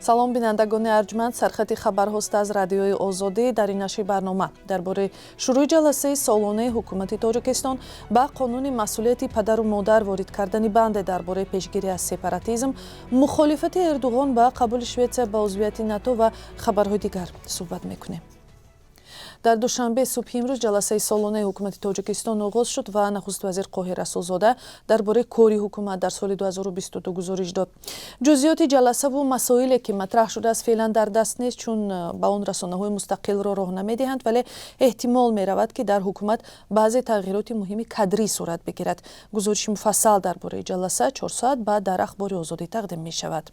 Салом, бинандагони арҷманд. Сархати хабарҳост аз Радиои Озодӣ. Дар ин нашри барнома дар бораи шурӯи ҷаласаи солонаи ҳукумати Тоҷикистон, ба қонуни масъулияти падару модар ворид кардани банде дар бораи пешгирӣ аз сепаратизм, мухолифати Эрдуғон ба қабули Шветсия ба узвияти НАТО ва хабарҳои дигар суҳбат мекунем. Дар Душанбе субҳи имрӯз ҷаласаи солонаи ҳукумати Тоҷикистон оғоз шуд ва нахуствазир Қоҳир Расулзода дар бораи кори ҳукумат дар соли 2022 гузориш дод. Ҷузъиёти ҷаласаву масоиле, ки матраҳ шудааст, феълан дар даст нест, чун ба он расонаҳои мустақилро роҳ намедиҳанд, вале эҳтимол меравад, ки дар ҳукумат баъзе тағйироти муҳими кадрӣ сурат бигирад. Гузориши муфассал дар бораи ҷаласа 4 соат баъд дар Ахбори Озодӣ тақдим мешавад.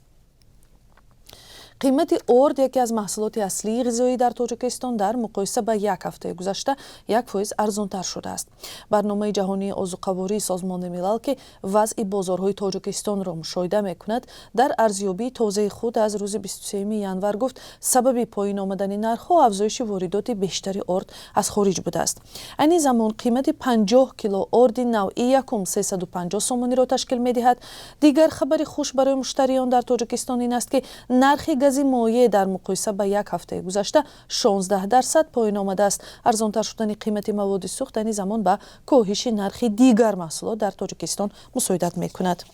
Қимати орд, яке аз маҳсулоти аслии ғизоӣ дар Тоҷикистон, дар муқоиса ба як ҳафтаи гузашта 1% арзонтар шудааст. Барномаи ҷаҳонии озуқавории Созмони Милал, ки вазъи бозорҳои Тоҷикистонро мушоҳида мекунад, дар арзёбии тозаи худ аз рӯзи 23 январ гуфт, сабаби поён омадани нархҳо афзоиши воридоти бештари орд аз хориҷ будааст. Айни замон қимати 50 кило орди навъи якум 350 сомониро ташкил медиҳад. Дигар хабари хуш барои муштариён дар Тоҷикистон ин аст, ки нархи гази моеъ дар муқоиса ба як ҳафтаи гузашта 16% поён омадааст. Арзонтар шудани қимати маводи сӯхт айни замон ба коҳиши нархи дигар маҳсулот дар Тоҷикистон мусоидат мекунад.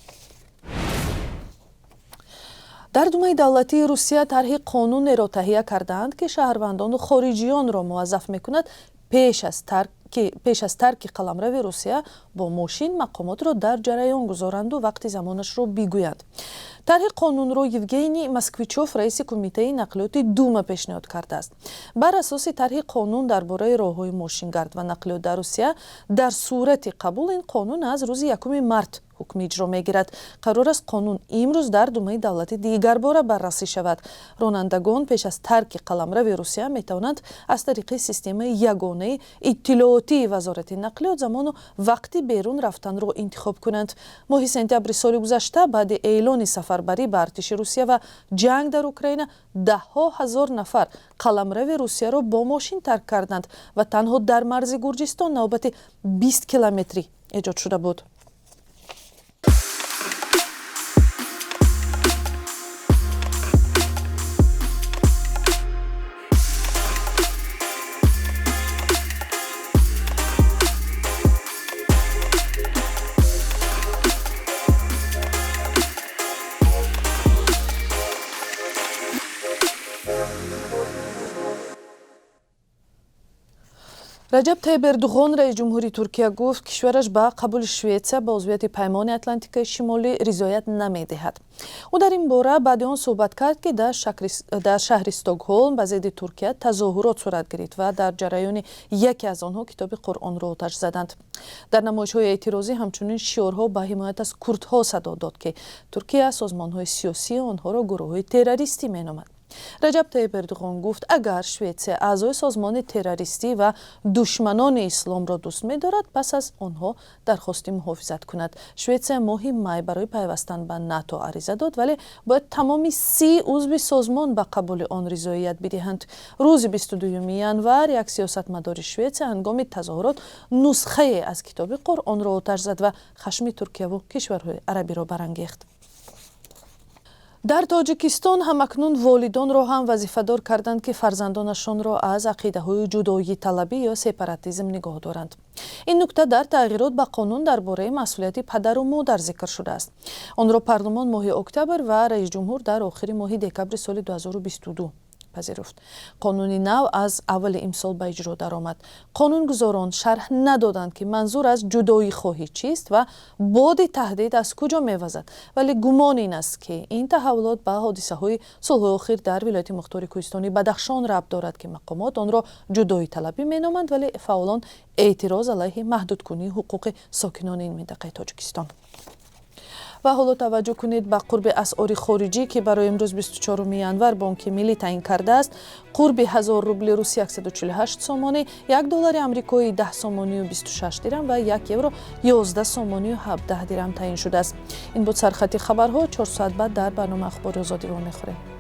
Дар Думаи давлатии Русия тарҳи қонунеро таҳия кардаанд, ки шаҳрвандону хориҷиёнро муваззаф мекунад, пеш аз тарки қаламрави Русия бо мошин мақомотро дар ҷараён гузоранду вақти замонашро бигӯянд. Тарҳи қонунро Евгений Москвичов, раиси кумитаи нақлиёти Дума, пешниҳод кардааст. Бар асоси тарҳи қонун дар бораи роҳҳои мошингард ва нақлиёт дар Русия, дар сурати қабул ин қонун аз рӯзи 1 март ҳукми иҷро мегирад. Қарор аст қонун имрӯз дар Думаи давлатӣ дигарбора баррасӣ шавад. Ронандагон пеш аз тарки қаламрави Русия метавонанд аз тариқи системаи ягонаи иттилоотии Вазорати нақлиёт замону вақти берун рафтанро интихоб кунанд. Моҳи сентябри соли гузашта, баъди эълони сафарбарӣ ба артиши Русия ва ҷанг дар Украина, даҳҳо ҳазор нафар қаламрави Русияро бо мошин тарк карданд ва танҳо дар марзи Гурҷистон навбати 20 километрӣ эҷод шуда буд. Раҷаб Тайиб Эрдуғон, раиси ҷумҳури Туркия, гуфт, кишвараш ба қабули Шветсия ба узвияти Паймони Атлантикаи Шимолӣ ризоят намедиҳад. Ӯ дар ин бора баъди он суҳбат кард, ки дар шаҳри Стокҳолм ба зидди Туркия тазоҳурот сурат гирифт ва дар ҷараёни яке аз онҳо китоби Қуръонро оташ заданд. Дар намоишҳои эътирозӣ ҳамчунин шиорҳо ба ҳимоят аз курдҳо садо дод, ки Туркия созмонҳои сиёсии онҳоро гурӯҳҳои террористӣ меномад. Раҷаб Тайиб Эрдуғон гуфт, агар Шветсия аъзои созмони террористӣ ва душманони исломро дӯст медорад, пас аз онҳо дархости муҳофизат кунад. Шветсия моҳи май барои пайвастан ба НАТО ариза дод, вале бояд тамоми 30 узви созмон ба қабули он ризоият бидиҳанд. Рӯзи 22 январ як сиёсатмадори Шветсия ҳангоми тазоҳурот нусхае аз китоби Қуръонро оташ зад ва хашми Туркияву кишварҳои арабиро барангехт. Дар Тоҷикистон ҳамакнун волидонро ҳам вазифадор карданд, ки фарзандонашонро аз ақидаҳои ҷудоиталабӣ ё сепаратизм нигоҳ доранд. Ин нукта дар тағйирот ба қонун дар бораи масъулияти падару модар зикр шудааст. Онро парлумон моҳи октябр ва раисҷумҳур дар охири моҳи декабри соли 2022 пазируфт. Қонуни нав аз аввали имсол ба иҷро даромад. Қонунгузорон шарҳ надоданд, ки манзур аз ҷудоихоҳӣ чист ва боди таҳдид аз куҷо мевазад, вале гумон ин аст, ки ин таҳаввулот ба ҳодисаҳои солҳои охир дар вилояти мухтори кӯҳистони Бадахшон рабт дорад, ки мақомот онро ҷудоиталабӣ меноманд, вале фаъолон эътироз алайҳи маҳдудкунии ҳуқуқи сокинони ин минтақаи Тоҷикистон. Ва ҳоло таваҷҷӯҳ кунед ба қурби асъори хориҷӣ, ки барои имрӯз, 24 январ, Бонки Миллӣ таъин кардааст. Қурби 1000 рубли русӣ 148 сомонӣ, 1 доллари амрикоӣ 10 сомонию 26 дирам ва 1 евро 11 сомонию 17 дирам таъин шудааст. Ин буд сархати хабарҳо. 4 соат баъд дар барномаи Ахбори Озодӣ вомехӯрем.